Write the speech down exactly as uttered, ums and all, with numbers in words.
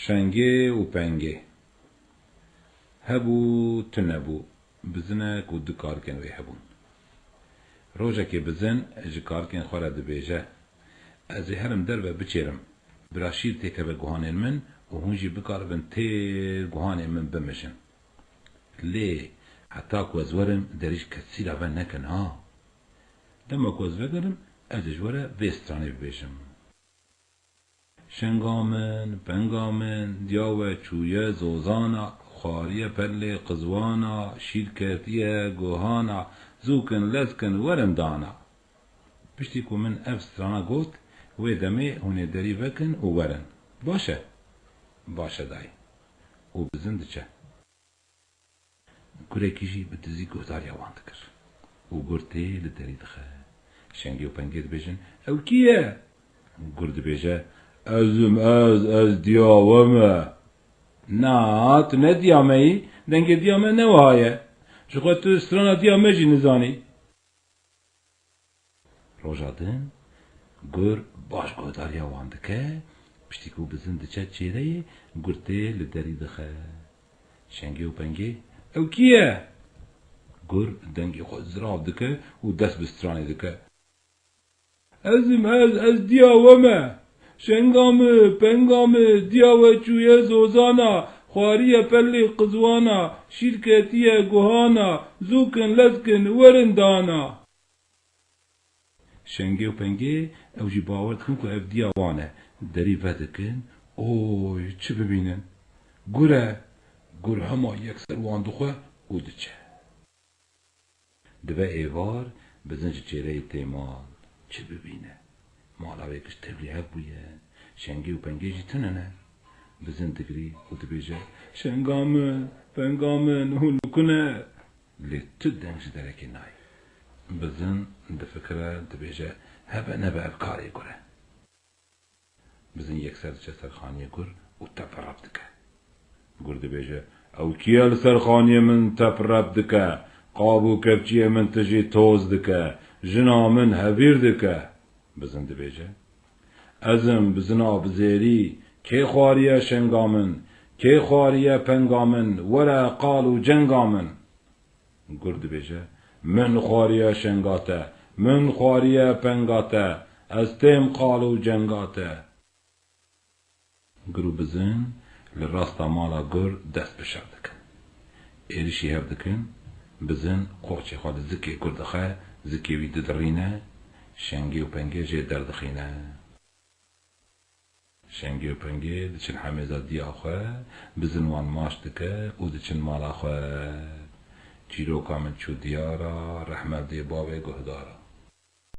Şengê û pengê. Hebû, tune bû. Bizinek û du karikên wê hebûn. Rojekê bizin ji karikên xwe re dibêje, "Ez ê herim derve biçêrim. Bira şîr têkeve guhanên min û hûn jî bikaribin têr guhanên min bimijin. Lê heta ku ez werim, derî ji kesî re venekin ha. Dema ku ez vegerim, ez ê ji we re vê stranê bibêjim." Şenga min, penga min, diya we çûye zozana, xwariye pelê qizwana, şîr ketiye guhana, zû kin lez kin werin dana. Piştî ku min ev strana got, wê demê hûn ê derî vekin û werin. Baş e? Baş e dayê. Û bizin diçe. Gurekî jî bi dizî guhdariya wan dikir. Û gur tê li derî dixe. Şengê û pengê dibêjin, "Ew kî ye?" Gur dibêje, "Ez im ez, ez diya we me." "Na, tu ne diya me yî, dengê diya me ne wiha ye. Ji xwe tu strana diya me jî nizanî." Roja din gur baş guhdariya wan dike, piştî ku bizin diçe çêreyê, gur tê li derî dixe. Şengê û pengê, "Ew kî ye?" Gur dengê xwe zirav dike û dest bi stranê dike. "Ez im ez, ez diya we me. Şenga mi, penga mi, diya we çûye zozana, xwariye pelê qizwana, şîr ketiye guhana, zû kin lez kin werin dana." Şengê û pengê ew jî bawer dikin ku ev diya wan e. Derî vedikin, oy, çi bibînin? Gur e! Gur hema yekser wan dixwe û diçe. Dibe êvar, bizin ji çêreyê tê mal. Çi bibîne? Mala wê giş tevlî hev bûye. Şengê û pengê jî tune ne. Bizin digirî û dibêje, "Şenga min, penga min, hûn li ku ne?" Lê tu deng ji derekê nayê. Bizin difikire, dibêje, "Hebe nebe ev karê gur e." Bizin yekser diçe ser xaniyê gur û tep rep dike. Gur dibêje, "Ew kî ye li ser xaniyê min tep rep dike? Qab û kepçiyê min tijî toz dike, jina min hevîr dike." Bizin dibêje, "Ez im bizina bizêrî, kê xwariye şenga min, kê xwariye penga min, were qal û cenga min." Gur dibêje, "Min xwariye şenga te, min xwariye penga te, ez têm qal û cenga te." Gur û bizin li rasta mala gur dest bi şer dikin. Êrişî hev dikin, bizin qoçê xwe li zikê gur dixe, zikê wî didirîne, şengê û pengê jê derdixîne. Şengê û pengê diçin hemêza diya xwe, bizin wan maç dike û diçin mala xwe. Çîroka min çû diyara, rehmet dê bavê guhdara.